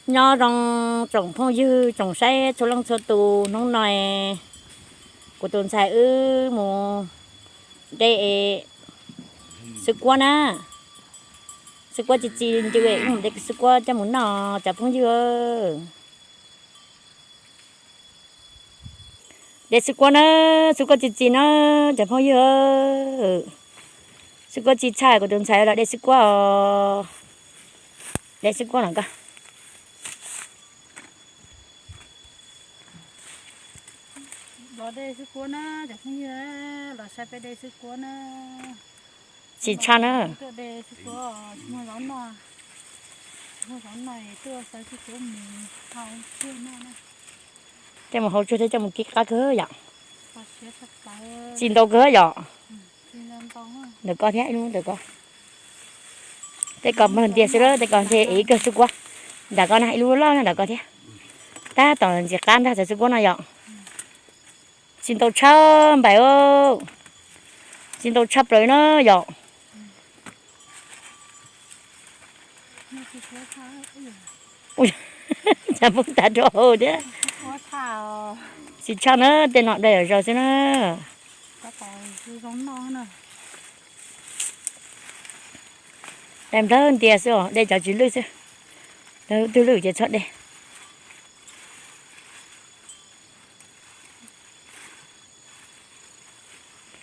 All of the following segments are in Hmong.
Nyob zoo tsoom phooj ywg tsoom saib txhua leej txhua tus, hnub no kuv tus ntxhais wb mus de xwb kuab na. Xwb kuab txi txiv ncw, wb mus de xwb kuab coj mus noj cov phooj ywg. De xwb kuab na, xwb kuab txi txiv na cov phooj ywg. Xwb kuab txi tshaj, kuv tus ntxhais los de xwb kuab os. De xwb kuab no ko. Los de xwb kuab na cov phooj ywg, los saib peb de xwb kuab na. Txi tshaj na. Tuaj de xwb kuab, tsis muaj zaub noj, tsis muaj zaub noj tuaj xaws xwb kuab mus hau tsuag noj na. Coj mus hau tsuag thiab coj mus kib qab kawg yom. Txi ntau kawg yom. Ntawm ko thiab, ib lub ntawm ko. Tej ko npawg ntiag xwb, tej ko ntshe ib kawg xwb kuab. Nram ko na, ib lub loj nram ko thiab. Tab tom ntxim qab ntag xwb kuab no yom. Txi ntau tshaj npaim, txi ntau tshaj plaws na yom. Cas poob tas rau hauv thiab. Txi tshaj na, tej no de zom zaws xwb na. De nplawg ntiag xwb os, de cov tsis lwj xwb. Twg lwj ces txhob de.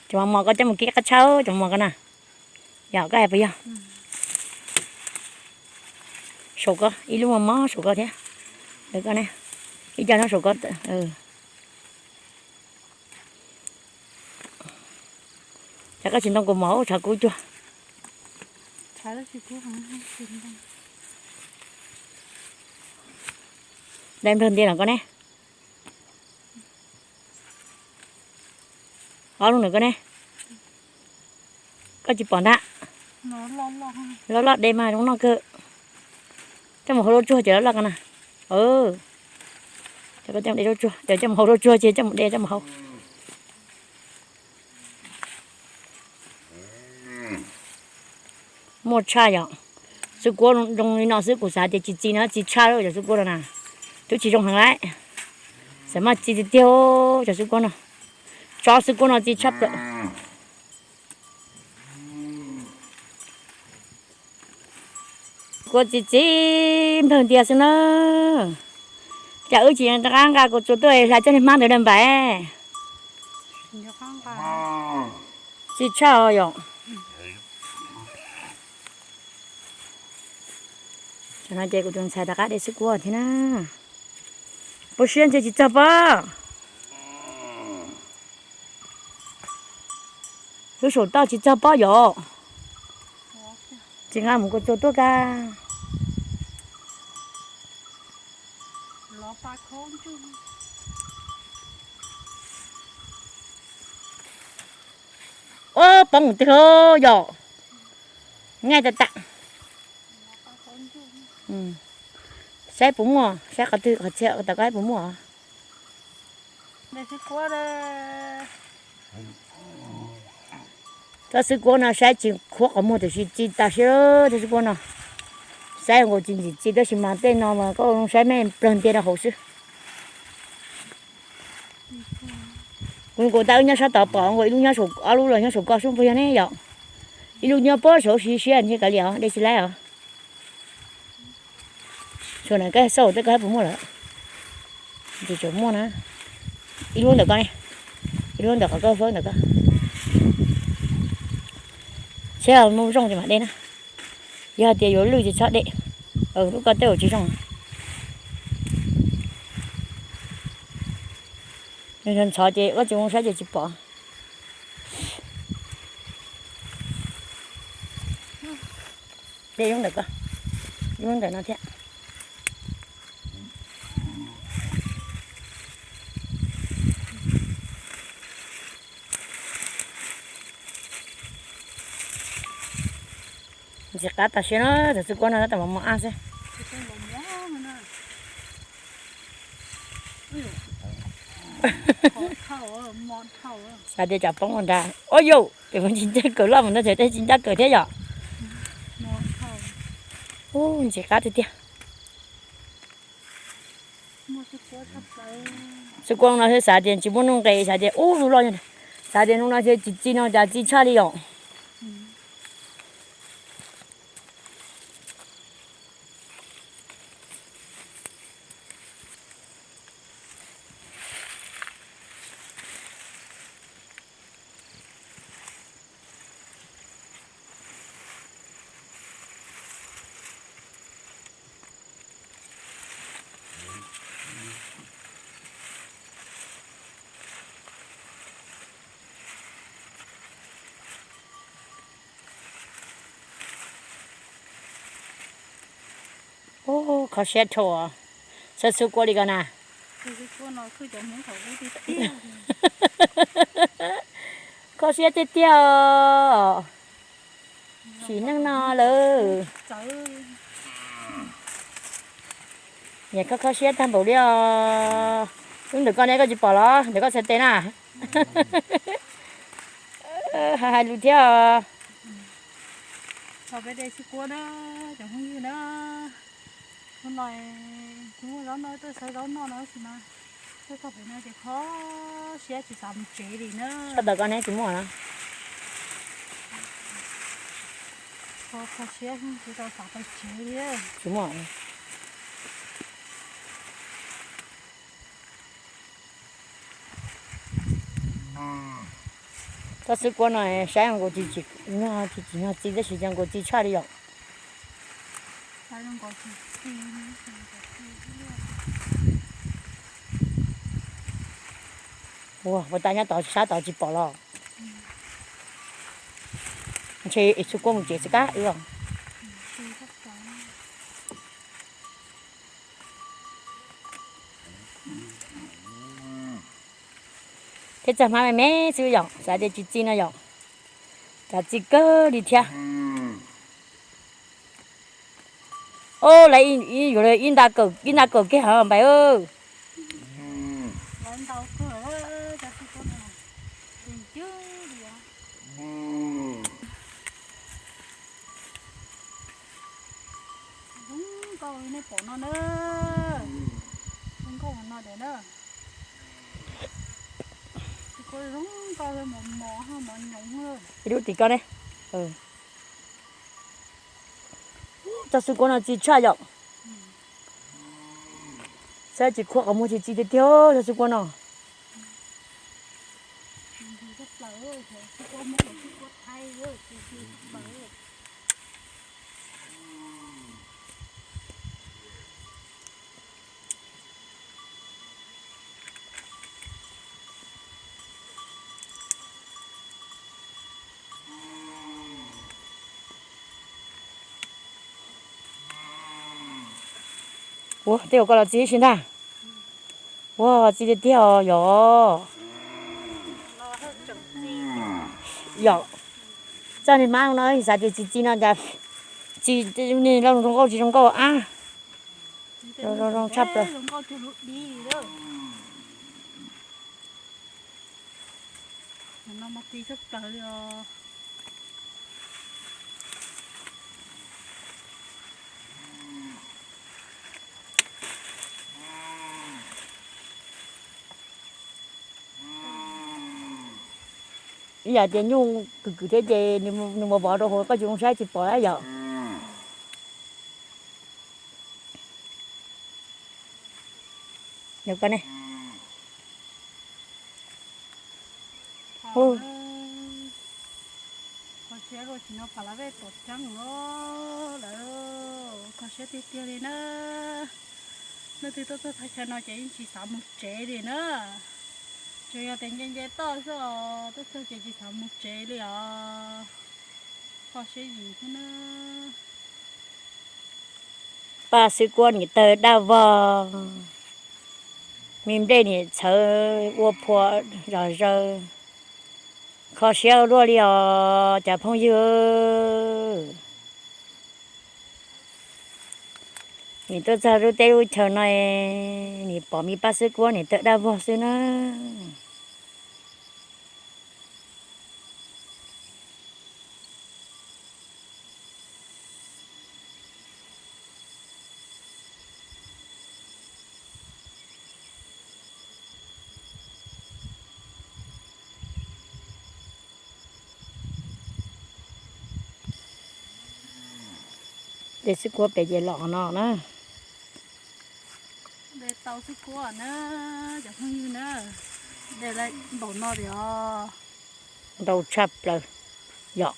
Cov mos mos ko coj mus kib qab tshaj, cov mos ko na. Yog koj hais puas yog? Saum ko ib lub mos mos saum ko thiab. Ntawm ko ne, ib co nyob saum ko. Tshav koj tsis ntoo kuv mos, tshav kub cuag. Dai nplawg ntiag no ko ne. Ob lub ntawm ko ne. Koj tsis pom ntag. Loj loj de mas zoo noj kawg. Coj mus hau lub tsuag ces loj loj ko na. Coj mus hau lub tsuag ces coj mus de coj mus hau. Muaj tshaj yom. Xwb kuab zoo li no xwb kuv xav tias tsis txi no txi tshaj lawm cov xwb kuab no na. Twb tsis zoo heev lawm. Xav mas txi tiag tiag cov xwb kuab no. Tsob xwb kuab no txi tshaj plaws. Kuv txiv txiv nplawg ntiag xwb na. Cas wb tsis rov qab nqa kuv txua tuaj hla coj niag hmab ntawd da npaim. Txi tshaj yom. Tam no ces kuv tus ntxhais rov qab de xwb kuab thiab na. Puas siab ntshe tsis txog pob. Lub saum toj tsis txog pob yom. Tsis nqa mus kuv txua tuaj ka. Ua poob mus twg yom. Nqaij tas tas. Saib puas muaj, saib qhov twg qhov txhia tas ko saib puas muaj. Tsob xwb kuab no saib tsis khuab qhov muag tiam sis txi tas siab tsob xwb kuab no. Saib nkaus tsis ntxim txi tab sis mas tej no mas koj saib me nplawg ntiag rau hauv xwb. Kuv kuv tas wb nyob sab tod pom nkaus ib lub nyob saum, ob lub los nyob saum ko xwb puas yog ne yom. Ib lub nyob puag saud siab siab ntshe kav liam os, de tsis laib os. Saum no koj xauj tej ko saib puas muaj lawm. Tsis tseem muaj na. Ib lub ntawm ko ne, ib lub ntawm qhov koj fawb ntawm ko. Saib mus zoo ces mam de na. Yog hais tias yuav lwj ces txhob de. Lub ko tej zaum tsis zoo. Nws ntxhov ces koj tsis zoo saib ces tsis pom. De lub ntawm ko, lub ntawm no thiab. Ntxim qab tas siab na, cov xwb kuab no tab tom mos mos ab xwb. Xav tias tsam poob ua nrad. Ua yau, ces tsis ncaj kawg loj mus ntag, tej tsis ncaj kawg thiab yom. Ub, ntxim qab tiag tiag. Xwb kuab no xav tias tsis muaj nuj nqes, xav tias ub lub loj, xav tias hnub no tsis txi no cas txi tshaj li yom. Ub, kho siab dhau, xawb xwb kuab li ko na. Kho siab tiag tiag os. Sim neej no lawm. Niam kho kho siab tag npaum li os. Lub ntawm koj ne koj tsis pom los ntawm koj txhais tes na. Hais lus thiab os. Thaum peb de xwb kuab na, cov phooj ywg na, hnub no kuv muaj zaub noj tuaj xawb zaub noj no tab sis mas tuaj txog pem no ces kho siab tsis xav mus tsev li na. Sab tawm koj neb tsis muaj na. Kho siab tsis tau xav pais tsev li. Tsis muaj. Koj xwb kuab no saib nkaus tsis tsim nyog txi tab sis cas nkaus txi tshaj li yom. Ua puas tas nyob tod sab tod tsis pom los. Ntshe es xwb kuab mus tsev xwb kab wb os. Thiab txaj hmab me me xwb yom, xav tias tsis txi no yom, cas txi kawg li thiab. Ob, lawv yuav ib nta kawm, ib nta kawm kiag heev npaim. Zoo nkauj li nej pom no na. Zoo nkauj no de na. Zoo nkauj mos mos mos nyoos. Ib lub tim koj ne. Txoj xwb kuab no txi tshaj yom. Saib tsis khuam qhov muag tsis txi tiag tiag txoj xwb kuab no. Ua tej zaum koj los txi ib si ntag. Ua txi tiag tiag os yom. Yom, txoj niag hmab no xav tias tsis txi no cas txi, niag loj zoo nkauj tsis zoo nkauj ab. Zoo zoo tshaj plaws. Ib yam tias nyuj kwm kwm thiab ces nws mus vov rau hauv koj tsis zoo saib tsis pom yom. Kho siab luaj tsis no pam lab vej tuam ceeb os, lawv kho siab tiag tiag li na. Leej twg tuaj txog thaj chaw no ces yeej tsis xav mus tsev li na. Tsuas yog tias nce nce toj xwb os, tuaj txog ces tsis xav mus tsev li os. Kho siab yim thiab na. Paj xwb kuab niam tawg dab vog, me nplej niam txhawv ua phua zom zaws. Kho siab luaj li os cov phooj ywg. Nim tuaj txog lub teb lub chaw no, nim pom me paj xwb kuab niam tawg dab vog xwb na. De xwb kuab pem ces los no na. De tau xwb kuab na, cov phooj ywg na. De npaum no tiag os. Ntau tshaj plaws yom.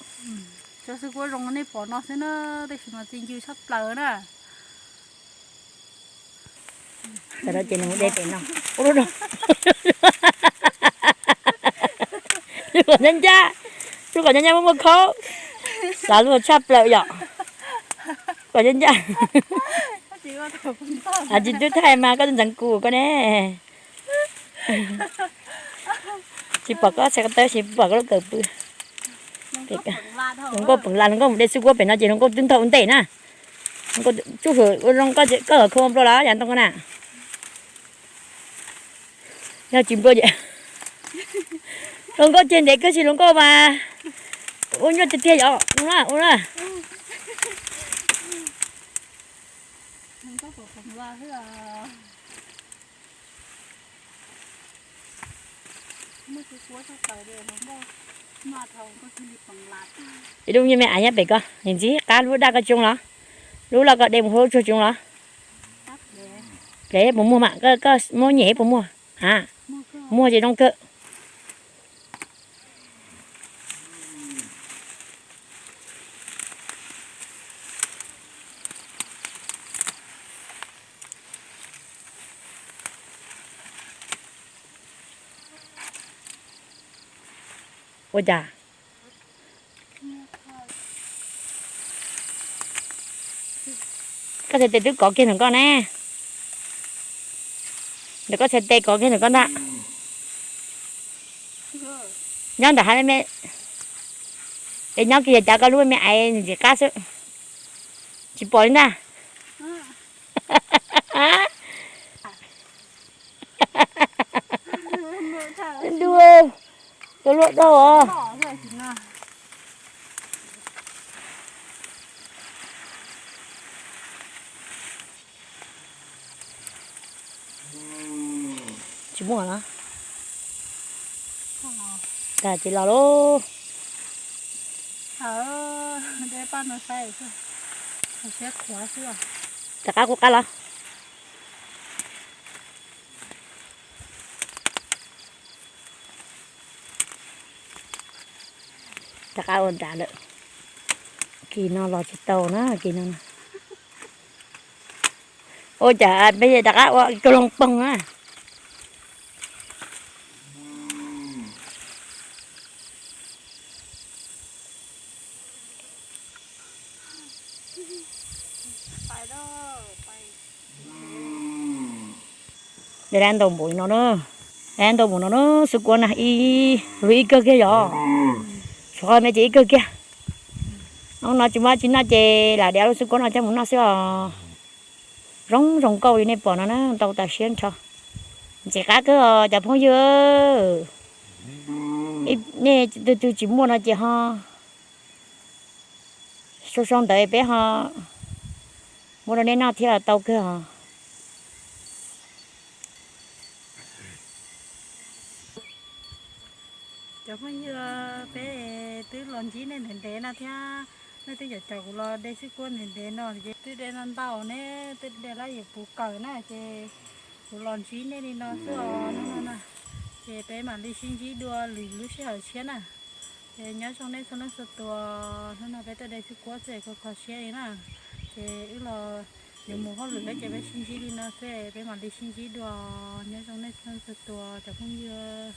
Cov xwb kuab zoo nej pom no xwb na, tab sis mas txi ncw tshaj plaws na. Ces nws de pem no. Lub kom ncaj ncaj, lub kom ncaj ncaj muaj muaj khaub. Xav luag tshaj plaws yom. Kom ncaj ncaj. Tsis twb thaij mas koj ntxeev kuv koj ne. Tsis pom koj txhais ko taw, tsis pom koj lub kawm pw. Hluas nkauj peem las, hluas nkauj mus de xwb kuab pem no ces hluas nkauj twb ntaug ua ntej na. Tsuj hwm ua zoo koj, koj khau nplua los yav ntoo ko na. Yog tsis nplua ces hluas nkauj ceg ntev kawg, tsis hluas nkauj mas ua nyuaj tiag tiag yom. Ua na, ua na. Ib lub nyob me aiv nyob pem ko, ntxim qab lub daj koj tsoos los, lub loj koj de mus hauv lub tsuag tsoos los. Plev puas muag mam, koj muab nyem puas muag? A, muag ces zoo kawg. Ua cas koj txhais tes twb kov kiag ntawm koj ne? Ntawm koj txhais tes kov kiag ntawm koj ntag. Nyob nram hav me me, es nyob kiag yog cav koj lub me aiv ntxim qab xwb. Tsis pom li ntag. Dua, cov luaj dau os. Tsis muaj los? Tag ces los lauj. Rov qab kuv qab los. Rov qab ua nrad lawm. Kis no los tsis tau na, kis no. Ua cas peb rov qab ua kaus loos poog na. Dab ntau npaum no na, dab ntau npaum no na, xwb kuab na, ib, ib kawg kiag yom. Tshuav qhov me ces ib kawg kiag. Hnub no tsis muaj tsis noj ces lam de lub xwb kuab no coj mus noj xwb os. Zoo zoo nkauj li nej pom no na, ntau tas siab nrho. Ntxim qab kawg os cov phooj ywg. Nej tus twg tsis muaj no ces ho sau sau ntawv peb ho muab rau nej noj thiab los tau kawg os. Cov phooj ywg, peb twb los ntsib nej ntev ntev no thiab, nej twb caum caum kuv los de xwb kuab ntev ntev no ces twb de no ntau ne, twb de lab yim puv kawm na ces kuv los ntsib nej li no xwb os hnub no na. Ces peb mam li sib ntsib dua lwm lub sij hawm tshiab na. Ces nyob zoo nej txhua leej txhua tus, hnub no peb tuaj de xwb kuab xwb es kho kho siab li na. Ces wb los yuav mus hauj lwm thiab ces peb sib ntsib li no xwb es peb mam li sib ntsib dua. Nyob zoo nej txhua leej txhua tus cov phooj ywg.